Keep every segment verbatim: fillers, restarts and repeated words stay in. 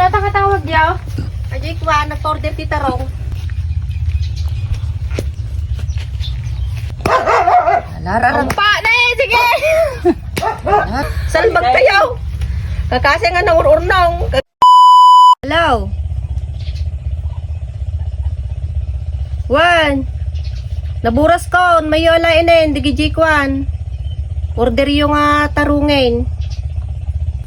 Nakatawag yaw? Ajay kua, nagpa-order ti tarong. Alarara. Ampa na eh, sige! Salbag kayo! Kakasi nga nangur-urnong. Hello? Wan? Naburas ko, mayo la inen, digi jikuan. Order yo nga tarungen.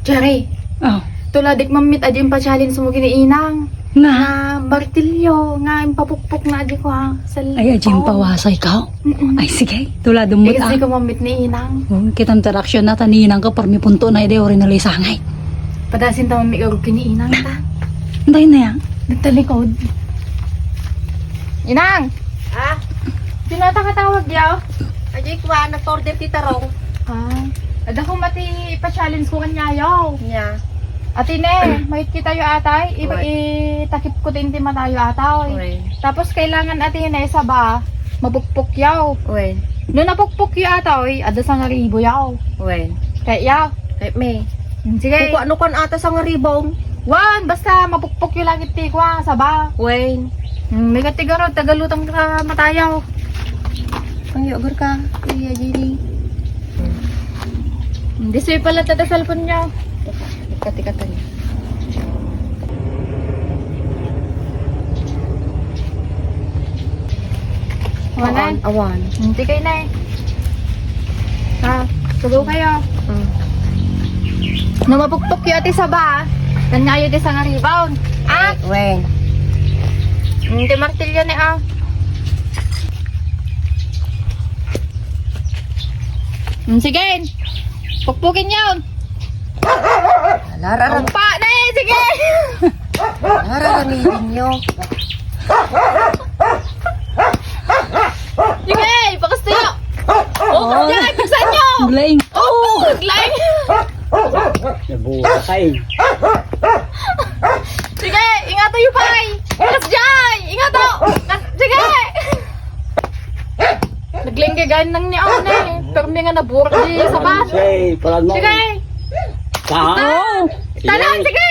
Jerry, Oh. Tuladik mammit adi ipa-challenge mo kini inang. Nga? Nga martilyo, nga impapukpok na adi ko ha. Sal- Ay, adi Oh. impawasay ka? Mm-mm. Ay, sige. Tuladem mo ta. Kasi ko mammit ni inang. Oh, kita interaction na ta ni inang ka, parmi punto na ide, ori na lisangay. Padasin ta mammit kini inang ta. Antay na yan. Nagtalikod. Inang! Ha? Sino ata katawag yaw? Ajay kua, nagpa-order ti tarong. Ah, adda ko mati ipa-challenge ko kanya yaw. Nia. Ati ne, mahigit tayo atay, i-, Uy. itakip ko din ti matayo atay. Uy. Tapos kailangan ati ne, saba, mapukpok yaw. Uy. No napukpok yaw atay, adda sangaribo yaw. Uy. Kaya yaw. Kaya me. Hmm, sige. Kukua no kan ata sangaribo. Wan, basta mapukpok yaw langit ti kua, saba. Uy. Hmm, may katigarod, tagalutang ka matayaw. Ang yogur ka, Kuya Jenny. Hindi sa'yo pala tada cellphone niya. Teka, teka, teka, teka. Awan, awan. Hindi kayo na eh. Ha? Sugo kayo. Hmm. No mapukpok yu ati saba, nanyayo di sangaribo. Ah? Wen. Hmm, ti martilyo ni, ah. Hmm, sige. Pukpukin yon. Alarara. Ampa na eh, sige. Alarara ni ninyo. Sige, bakas tayo. Oh, oh. Diyan, buksan nyo. Glaing. Oh, glaing. Nabuka kayo. Sige, ingato yu, pay. Kas jay, ingato. Kas, sige. Naglinggigan nang ni Ana eh. Pero may nga naburak di sa bus. Say, palag mo. Sige. Ta? Oh. Sige. Tara, sige.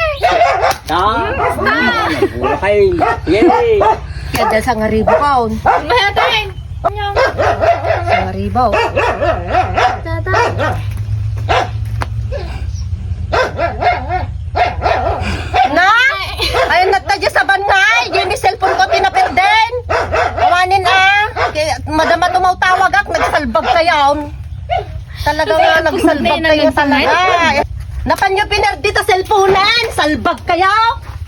Ta? Basta. Naburak kayo. Yay. Kaya dahil sangaribo kaon. Mayatain. Sangaribo. Tata. Na? Ay, nagtadya sa bangay. Diyan di cellphone ko, pinaperden. Awanin, ah. Kay madama tumawtawag ak, nagsalbag kayo. Talaga nga, nagsalbag kayo talaga. Napan nyo pinerdi ta cellphone-an? Salbag kayo.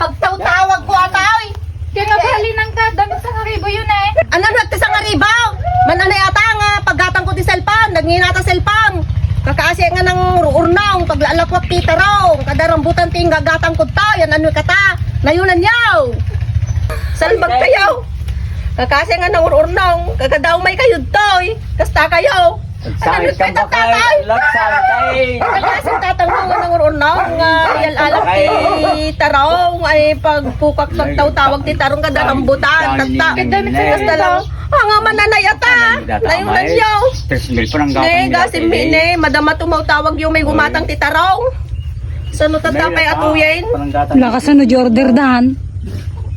Pagtawtawag ko, atay. Kaya nga, bali nang ka, damit sangaribo yun eh. Ano na ti sangaribo? Mananay ata nga paggatang ko ti cellphone, nagngina ta cellphone. Kakaasi nga nang urnong, paglalakwak ti tarong, kada rambutan ti inggagatang ko to, yan ano kata, nayunan yaw. Salbag kayo. Kakaasi nga nang urnong, kagadaw may kayo to eh. Kasta kayo. Agsangit ka ba kay? Agsangit kay. Agsangit tatang mo nga nangurunong nga yal-alak ti tarong ay pagpukak pagtawtawag ti tarong kada rambutan. Tatta. Basta lang. Ah, nga mananay ata. Nayunan yaw. Tres mil franc ang gawin nila. Ne, gasim mi ne. Madama tumawtawag yung may gumatang ti tarong. Sano tatta pay atuyen? Lakas ano, di order dan.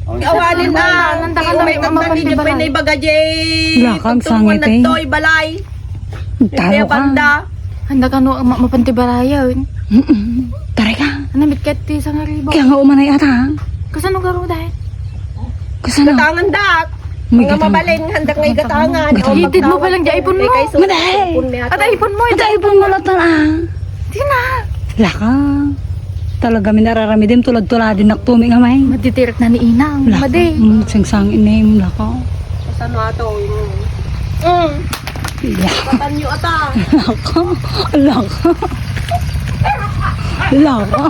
Awanin na. Nanda ka na, may mapantibara. Pay na ibaga jay. Lakag sangit eh. Nagtoy balay. Taro ka. Banda. Handa ka no, ma-, mapantibaraya, yun. Mm-mm. Taray ka. Ano, mitkat ti sangaribo? Kaya nga umanay ata. Kasano garo dahil? Kasano? Gatangan dat. Mga mabalin, handak nga igatangan. Itid mo palang di iPhone mo. Mada eh. At iPhone mo, at iPhone mo lang ah. Di na. Laka. Talaga minararamidim, tulad-tulad din nakpumi nga may. Madidirik na ni Inang. Laka. Madi. Mm, sangsang inim, laka. Kasano ato? Mm. Iya. Katanyo ata. Laka. Laka. Laka.